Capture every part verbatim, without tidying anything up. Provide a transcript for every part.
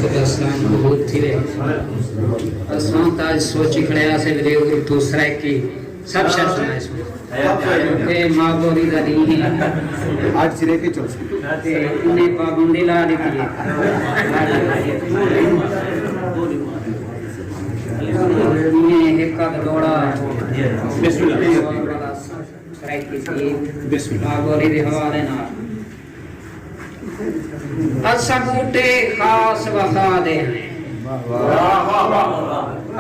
اسلام قبول تھیوے۔ اساں تاں اڄ سوچی کھڑے ہاسے ویلے اردو سرائیکی سب شے سݨائیسوں، کیونکہ ماء بولی دا ݙینہہ ہے۔ اڄ سرائیکی چلسی۔ تے انہیں پابندی لا ݙتی ہے۔ انہیں ہک ادھ ݙوہڑا سرائیکی تھی، ماء بولی دے حوالے نال۔ اساں ٻوٹے خاص وفا دے ہیں۔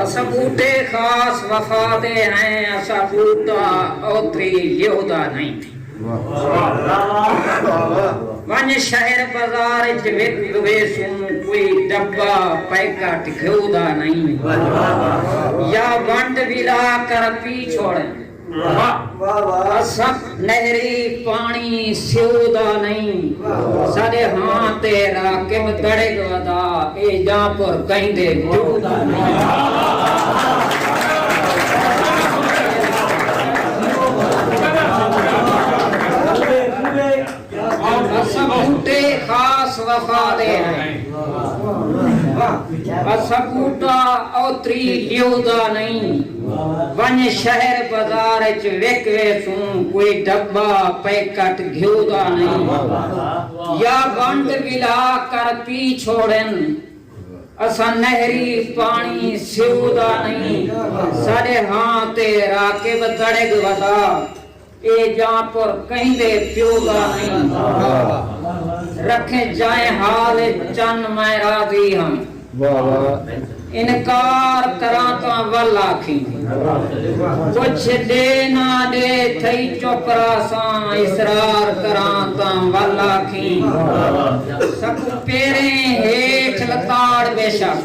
اساں ٻوٹے خاص وفا دے ہیں، اساں ٻوٹا اوتری یہودا نہیں۔ ونڄ شہر بازار اچ وک ویسوں، کوئی ڈبہ پیکٹ گھیو دا نہیں۔ یا ونڈ ولا کر پی چھوڑ۔ اساں نہری پاݨی سیو دا نئیں، ساݙے ہاں تے راکب دڑگ ودا، اے جاں پر کہیں دے پیو دا نئیں۔ اساں ٻوٹے خاص وفا دے ہیں۔ اساں ٻوٹا اوتری لیو دا نئیں۔ ونڄ شہر بازار اچ وک ویسوں، کوئی ڈبہ پیکٹ گھیو دا نئیں۔ یا ونڈ ولا کر پی چھوڑن، اساں نہری پاݨی سیو دا نئیں۔ ساݙے ہاں تے راکب تڑگ ودا، اے جاں پر کہیں دے پیو دا نئیں۔ رکھیں جائیں حال چن میں راضی ہم۔ واہ واہ۔ انکار کراں تاں ول آکھیں۔ کجھ ݙے نہ ݙے تھئی چپ رہساں، اصرار کراں تاں ول آکھیں۔ سکوں پیریں ہیٹھ لتاڑ بے شک،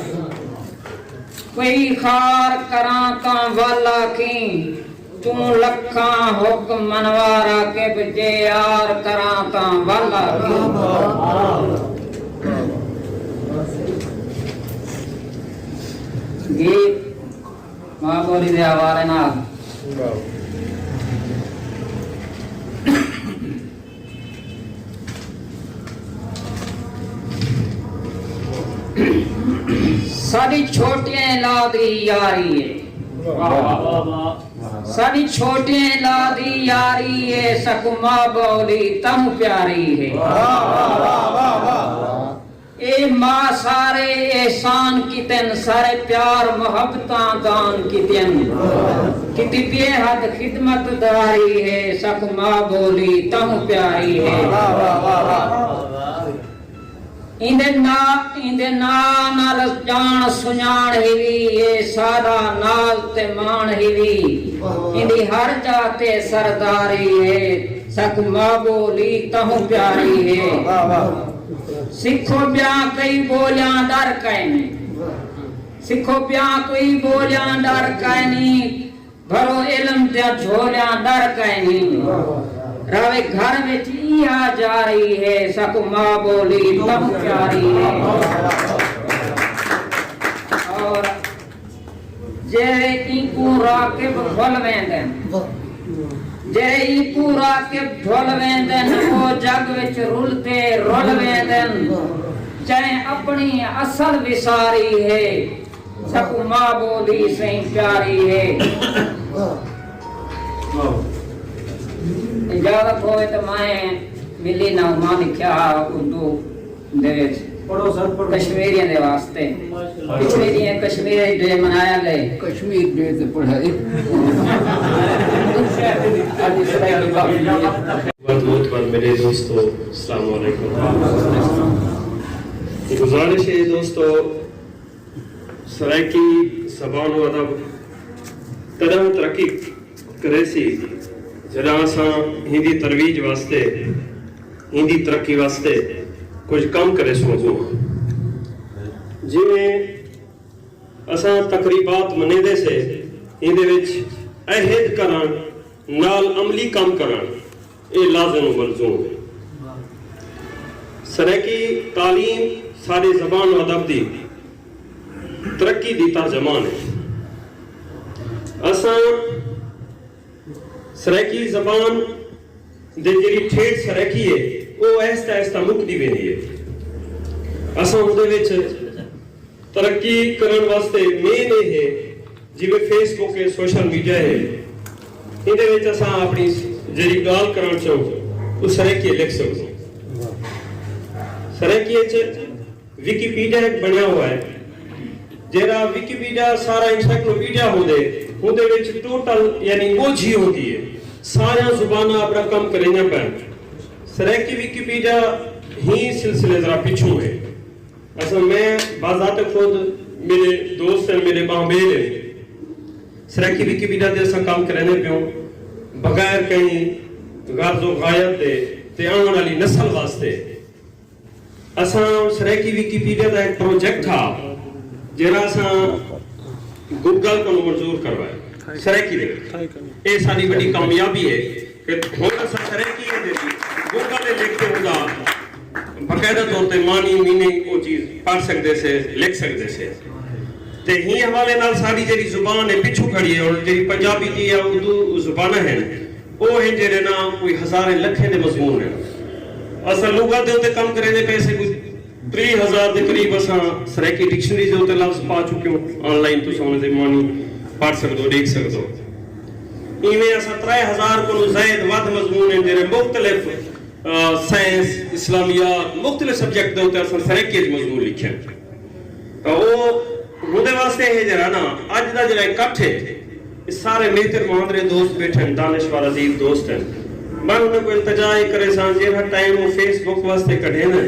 کوئی خار کراں تاں ول آکھیں۔ توں لکھاں حکم منوا راکب، جے یار کراں تاں ول آکھیں۔ گیت ماں بولی دے حوالے نال۔ ساݙی چھوٹیں لا دی یاری ہے۔ ساݙی چھوٹیں لا دی یاری ہے، سکوں ماء بولی تہوں پیاری ہے۔ اے ماء سارے احسان کیتن، سارے پیار محبتاں دان کیتن۔ کیتی بے حد خدمت داری ہے، سکوں ماء بولی تہوں پیاری ہے۔ ایندے نا، ایندے ناں نال ڄاݨ سنڄاݨ ہیوی، اے ساݙا ناز تے ماݨ ہیوی۔ ایندی ہر جاہ تے سرداری ہے، سکوں ماء بولی تہوں پیاری ہے۔ سکھو ٻیاں کئی ٻولیاں ݙر کائنی۔ سکھو ٻیاں کئی ٻولیاں ݙر کائنی۔ بھرو علم دیاں جھولیاں ݙر کائنی۔ رہوے گھر وچ ایہا جاری ہے، سکوں ماء بولی تہوں پیاری ہے۔ اور جیڑھے اینکوں راکب بھل ویندن، جیڑھے اینکوں راکب بھل ویندن، او جڳ وچ رلدے رل ویندن۔ جئیں اپݨی اصل وساری ہے، سکوں ماء بولی سئیں پیاری ہے۔ اجازت ہووے تے میں ملی نغمہ لکھیا ہا اردو دے وچ، پڑھو سر، پڑھو۔ کشمیریاں دے واسطے۔ ماشاءاللہ۔ پچھلے ݙینہہ کشمیر ڈے منایا ڳئے۔ کشمیر ڈے تے پڑھائی۔ اڄ سرائیکی کافی۔ معتبر میرے دوستو، السلام علیکم۔ گزارش ہے دوستو، سرائیکی زبان و ادب تݙاں ترقی کریسی، جݙاں اساں ایندی ترویج واسطے، ایندی ترقی واسطے کجھ کم کریسوں اڳوں۔ جیویں اساں تقریبات منیندے سے، ایندے وچ عہد کرݨ نال عملی کم کرݨ، اے لازم و ملزوم ہے۔ سرائیکی تعلیم ساݙے زبان و ادب دی ترقی دی ترجمان ہے۔ اساں سرائیکی زبان دے جیڑھی ٹھیٹھ سرائیکی ہے، او آہستہ آہستہ مکدی ویندی ہے۔ اساں اوندے وچ ترقی کرݨ واسطے مین اے ہے جیویں فیس بک ہے، سوشل میڈیا ہے، ایندے وچ اساں اپݨی جیڑھی ڳالھ کرݨ چاہوں او سرائیکی لکھ سڳوں۔ سرائیکی اچ وکیپیڈیا ہک بݨیا ہوا ہے، جیڑھا وکیپیڈیا سارا انسائیکلوپیڈیا ہوندے، اوندے وچ ٹوٹل یعنی ڳوجھی ہوندی ہے، ساریاں زباناں اپݨا کم کریندیاں پئن۔ سرائیکی وکیپیڈیا ہی سلسلے ذرا پچھوں ہے۔ اصل میں بذات خود میرے دوست ہیں، میرے باہمیل ہیں۔ سرائیکی وکیپیڈیا تے اساں کم کریندے پیوں بغیر کہیں غرض و غایت دے تے آوݨ والی نسل واسطے۔ اساں سرائیکی وکیپیڈیا دا ایک پروجیکٹ تھا جیڑھا اساں گوگل کولوں منظور کروایا سرائیکی دے وچ۔ اے ساݙی وݙی کامیابی ہے کہ ہݨ اساں سرائیکی دے وچ گوگل دے لکھ کے اوندا باقاعدہ طور تے معنی، میننگ، او چیز پڑھ سڳدے سے، لکھ سڳدے سے۔ تے ہی حوالے نال ساݙی جیڑھی زبان ہے پچھوں کھڑی ہے، اور جیڑھی پنجابی دی یا اردو زباناں ہن، او ہن جیڑھے نا کوئی ہزاریں لکھیں دے مضمون ہن۔ اساں لغت دے اتے کم کریندے پئے سے، کوئی تریہہ ہزار دے قریب اساں سرائیکی ڈکشنری دے اتے لفظ پا چکے ہوں۔ آن لائن تساں انہاں دے معنی پڑھ سڳدو، ݙیکھ سڳدو۔ ایویں اساں ترے ہزار کولوں زائد ودھ مضمون ہن جیڑھے مختلف، آ، سائنس، اسلامیات، مختلف سبجیکٹ دے اتے اساں سرائیکی اچ مضمون لکھے ہن۔ تاں او اوندے واسطے ہے جیڑھا نا اڄ دا جیڑھا اکٹھ ہے، اے سارے مہتر مہاندرے دوست ٻیٹھے ہن، دانشور ادیب دوست ہن۔ میں انہاں کوں التجا اے کریساں، جیڑھا ٹائم او فیس بک واسطے کڈھیندن،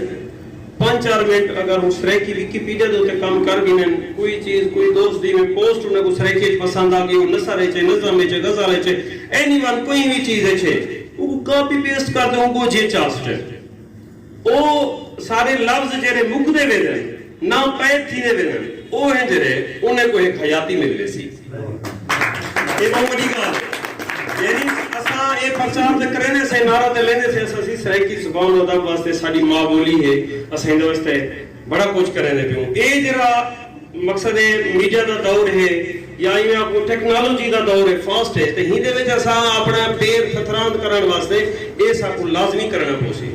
پنج چار منٹ اگر ہن سرائیکی وکیپیڈیا دے اتے کم کر گھنن، کوئی چیز، کوئی دوست دی میں پوسٹ انہاں کوں سرائیکی اچ پسند آ ڳئی، او نثر اچ ہے، نظم اچ ہے، غزل اچ ہے، اینی ون کوئی وی چیز اچ ہے، اوکوں کاپی پیسٹ کر تے اوکوں ڳوجھے چا سٹن۔ او سارے لفظ جیڑھے مکدے ویندن، ناپید تھیندے ویندن، او ہن جیڑھے انہیں کوں ہک حیاتی مل ویسی۔ اے ٻہوں وݙی ڳالھ ہے۔ یعنی اساں اے پرچار تے کریندے سے، نعرہ تے لیندے سے، اساں سی سرائیکی زبان و ادب واسطے ساݙی ماء ٻولی ہے، اساں ایندے واسطے بڑا کجھ کریندے پیوں۔ اے جیڑھا مقصد ہے میڈیا دا دور ہے یا ایویں آکھوں ٹیکنالوجی دا دور ہے، فاسٹ ہے، تے ہیندے وچ اساں اپݨا پیر تھتراند کرݨ واسطے اے ساکوں لازمی کرݨا پوسی۔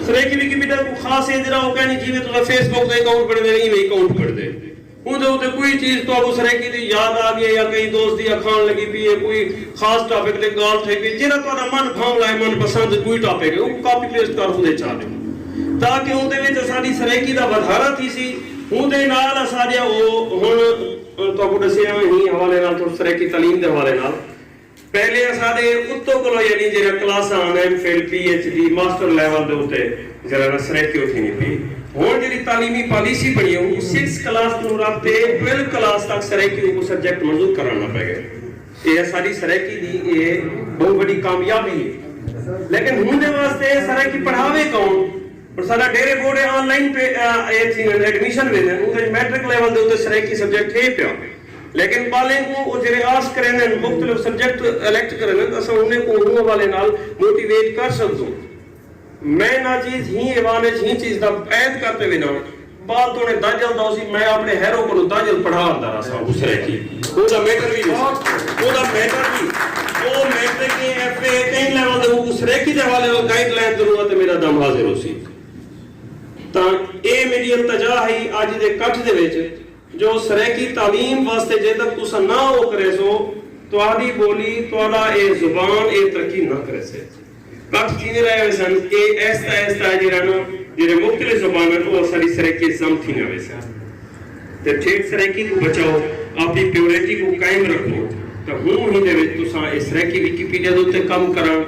سرائیکی وکیپیڈیا کوں خاص اے جیڑھا او کہنی جیویں تساں فیس بک تے اکاؤنٹ بݨیندے ایویں اکاؤنٹ بݨدے۔ اوندے اتے کوئی چیز تہاکوں سرائیکی دی یاد آ ڳئی ہے یا کہیں دوست دی اکھاݨ لڳی پئی ہے، کوئی خاص ٹاپک تے ڳالھ تھئی پئی ہے، جیڑھا تہاݙا من بھانولا ہے، من پسند کوئی ٹاپک ہے، اوکوں کاپی پیسٹ کر اوندے چا ݙیو تاکہ اوندے وچ اساݙی سرائیکی دا ودھارا تھیسی۔ اوندے نال اساݙیاں او ہݨ تہاکوں ݙسیاں ہی حوالے نال، تھوڑی سرائیکی تعلیم دے حوالے نال۔ پہلے اساݙے اتوں کولو یعنی جیڑھا کلاساں ہن، M Phil, P H D, master level دے اتے جیڑھا نا سرائیکی او تھیندی پئی۔ ہݨ جیڑھی تعلیمی پالیسی بݨی ہے، او سکس کلاس توں رکھ تے ٹویلو کلاس تک سرائیکی کوں سبجیکٹ منظور کرݨا پئے ڳئے۔ اے اساݙی سرائیکی دی اے ٻہوں وݙی کامیابی ہے۔ لیکن ہݨ دے واسطے سرائیکی پڑھاوے کون؟ ہݨ ساݙا ڈیرے بورڈ ہے، آن لائن پے، آ، اے تھیندن، ایڈمیشن ویندن، اوں وچ میٹرک لیول دے اتے سرائیکی سبجیکٹ ہے پیا۔ لیکن ٻالیں کوں او جیڑھے آس کریندن، مختلف سبجیکٹ الیکٹ کریندن، اساں انہیں کوں اوں حوالے نال موٹیویٹ کر سڳدوں۔ میں ناچیز ہی ایوان اچ ہی چیز دا عہد کر تے وینداں، ٻال توڑے داجل دا ہوسی، میں اپݨے ہیرو کولوں داجل پڑھا آندا رہساں اوں سرائیکی۔ اوندا میٹر وی ہوسی، اوندا میٹر وی، او میٹرک اے، ایف اے، کہیں لیول دے اوں سرائیکی دے حوالے نال گائیڈ لائن ضرورت ہے، میݙا دم حاضر ہوسی۔ تاں اے میݙی التجا ہئی اڄ دے کٹھ دے وچ جو سرائیکی تعلیم واسطے جے تک تساں نہ او کریسو، تہاݙی ٻولی، تہاݙا اے زبان، اے ترقی نہ کریسے۔ کٹھ تھیندے رہ ویسن، اے آہستہ آہستہ جیڑھا نا، جیڑھے مختلف زبان ہن، او اساݙی سرائیکی اچ ضم تھیندیاں ویسن۔ تے ٹھیٹ سرائیکی کوں بچاؤ، اپݨی پیورٹی کوں قائم رکھو۔ تاں ہݨ ہیندے وچ تساں اے سرائیکی وکیپیڈیا دے اتے کم کرݨ،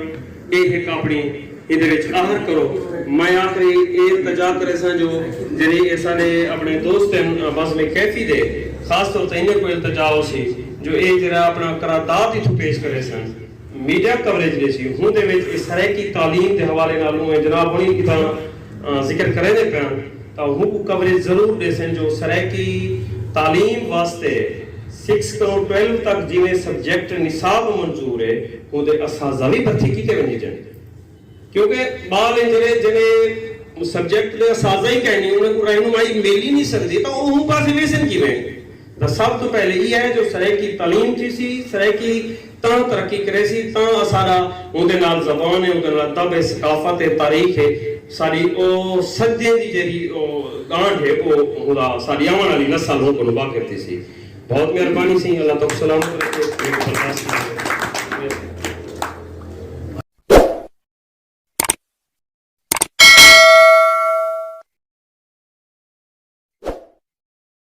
اے ہک اپݨی ایندے وچ آہر کرو۔ میں آخری اے التجا کریساں جو جیڑھے اے ساݙے اپݨے دوست ہن بزم کیفی دے، خاص طور تے انہیں کوں التجا ہوسی جو اے جیڑھا اپݨا قرارداد اتھوں پیش کریسن، میڈیا کوریج ݙیسی، ہوندے وچ اے سرائیکی تعلیم دے حوالے نال اوں جناب ہݨی اتھاں، آ، ذکر کریندے پئے ہن، تاں اوں کوں کوریج ضرور ݙیسن جو سرائیکی تعلیم واسطے سکس توں ٹویلو تک جیویں سبجیکٹ نصاب منظور ہے، اوندے اساتذہ وی بھرتی کیتے ونڄیجن۔ کیونکہ ٻال ہیں جیڑھے، جیڑھے سبجیکٹ دے اساتذہ ہی کائنی، انہیں کوں رہنمائی مل ہی نہیں سڳدی، تاں او اوں پاسے ویسن کیویں؟ تاں سب توں پہلے ایہ ہے جو سرائیکی تعلیم تھیسی، سرائیکی تاں ترقی کریسی، تاں اساݙا اوندے نال زبان ہے، اوندے نال ادب ہے، ثقافت ہے، تاریخ ہے، ساݙی او سجدے دی جیڑھی او ڳانڈھ ہے، او خدا ساݙی آوݨ والی نسل ہوں کنوں واقف تھیسی۔ بہت مہربانی سئیں، اللہ تہاکوں سلامت رکھے۔ میرے برداشت